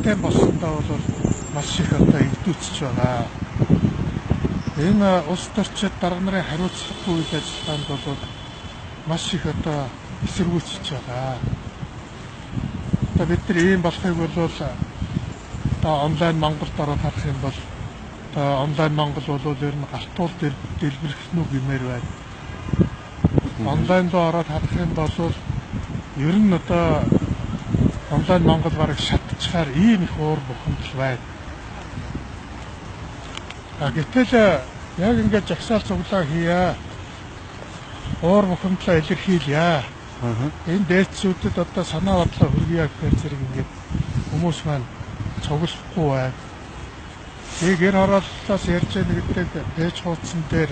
систем болсондоо бол маш их одоо эвдүүцэж байгаа. Энэ улс төрчид дарга нарын хариуцлагагүй үйл ажиллагаанд бол маш их одоо эсэргүүцэж байгаа. Одоо бид нар ийм болохыг бол одоо онлайн Монголд ороод харах юм бол одоо онлайн Монгол бол ер нь галтуул дэлбэрэх нү гэмээр байна. Онлайн руу ороод харах юм бол ер нь одоо онлайн Монгол бараг шатчихаар ийм их уур бухимдал байна. А гэтэл яг ингээд жагсаал цуглаа хийя. Уур бухимдлаа илэрхийлье. Энэ дээдсүүдэд одоо санаа бодлоо хүргье гэхээр зэрэг ингээд хүмүүс маань цуглахгүй байна. Би гэр хорооллоос ярьж байгаа гэдэг пэйж хуудсан дээр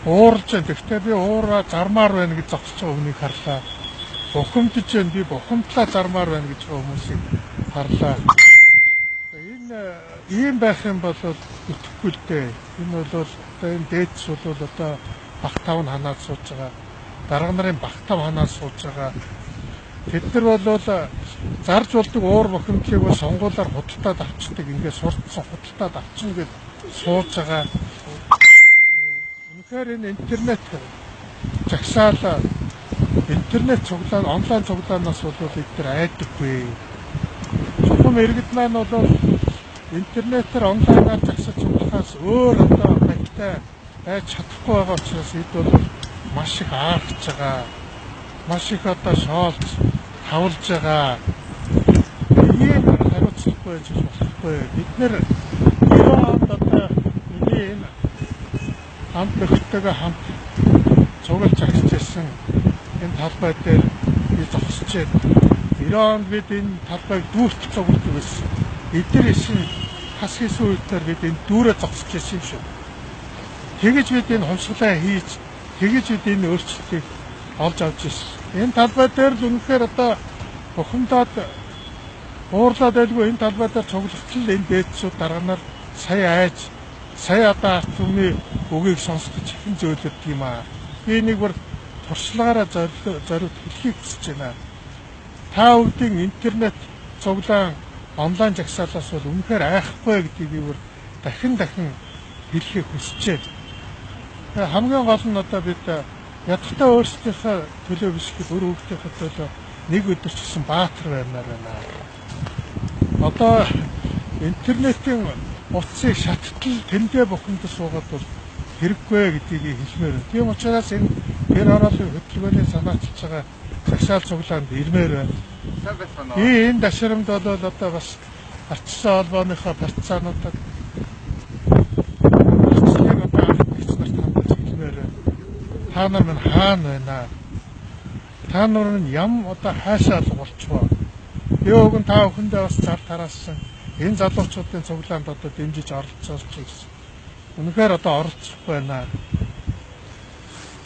уурж байна. Гэхдээ би уураа зармаар байна гэж зогсож байгаа хүнийг харлаа. Бухимдаж байна. Би бухимдлаа зармаар байна гэж байгаа хүмүүсийг харлаа. Энэ ийм байх юм бол итгэхгүй л дээ. Энэ бол одоо энэ дээдс бол одоо бах тав нь ханаад сууж байгаа. Дарга нарын бах тав ханаад сууж байгаа. Тэд нар бол зарж болдог уур бухимдлыг бол сонгуулиар худалдаад авчдаг. Ингээд суртсан худалдаад авчна гэж сууж байгаа. Үнэхээр энэ интернет жагсаал интернет цуглаан онлайн цуглаанаас бол эд нар айдаггүй. Чухам иргэд маань бол интернетээр онлайнаар жагсаж цуглахаас өөр одоо баяртай байж чадахгүй байгаа учраас эд бол маш их аарч байгаа. Маш их одоо шоолж хавлж байгаа. Ийм хариуцлагагүй байж болохгүй. Бид нэр 90 онд одоо миний энэ хамт нөхдөйгөө хамт цуглаж жагсаж ирсэн энэ талбай дээр би зогсож байна. 90 онд бид энэ талбайг дүүрт цугладаг байсан. Эдгээр исэн хас хийсэн үедээр бид энэ дүүрээ зогсож ирсэн юм шиг. Тэгэж бид энэ хувьсгалаа хийж, тэгэж бид энэ өөрчлөлтийг олж авч ирсэн. Энэ талбай дээр л үнэхээр одоо бухимдаад уурлаад байлгүй энэ талбай дээр цуглахтал энэ дээдсүүд дарга нар сая айж, сая одоо ард түмний үгийг сонсох гэж ихэн зөөлөддөг юм аа. Би нэг бүр туршлагаараа зориуд хэлхийг хүсэж байна. Та бүгдийн интернет цуглаан онлайн жагсаалаас бол үнэхээр айхгүй гэдгийг би бүр дахин хэлхийг хүсэж байна. Хамгийн гол нь одоо бид ядахтаа өөрсдийнхөө төлөө биш гэхэд үр хүүхдийнхээ төлөө нэг өдөр ч гэсэн баатар баймаар байна. Одоо интернетийн утсыг шаттал тэндээ бухимдал суугаад бол хэрэггүй гэдгийг хэлмээр байна. Тийм учраас энэ гэр хорооллын хөдөлгөөний санаачилж байгаа жагсаал цуглаанд ирмээр байна. Би энэ дашрамд бол одоо бас ардчилсан холбооныхоо партизануудад ардчлалыг одоо анхлагч нарт хандаж хэлмээр байна. Та нар минь хаана байна? Та нар минь ям одоо хаашаа алга болчихвоо? Би уг нь та бүхэндээ бас зар тараасан. Энэ залуучуудын цуглаанд одоо дэмжиж оролцоолч гэсэн. Үнэхээр одоо оролцохгүй байна.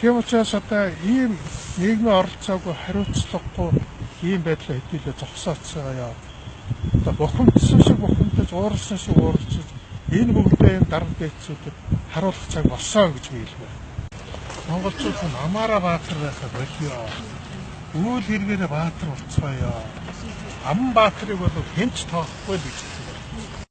Тийм учраас одоо ийм нийгмийн оролцоогүй, хариуцлагагүй ийм байдлаа хэдүүлээ зогсооцгоё. Одоо бухимдсан шиг бухимдаж, ууралсан шиг ууралцаж энэ бүгдээ энэ дарга дээдсүүдэд харуулах цаг болсон гэж би хэлмээр. Монголчууд намаараа баатар байхаа болио. Үйл хэрэгээрээ баатар болцгоё. Аман баатрыг бол хэн ч тоохгүй л гэж.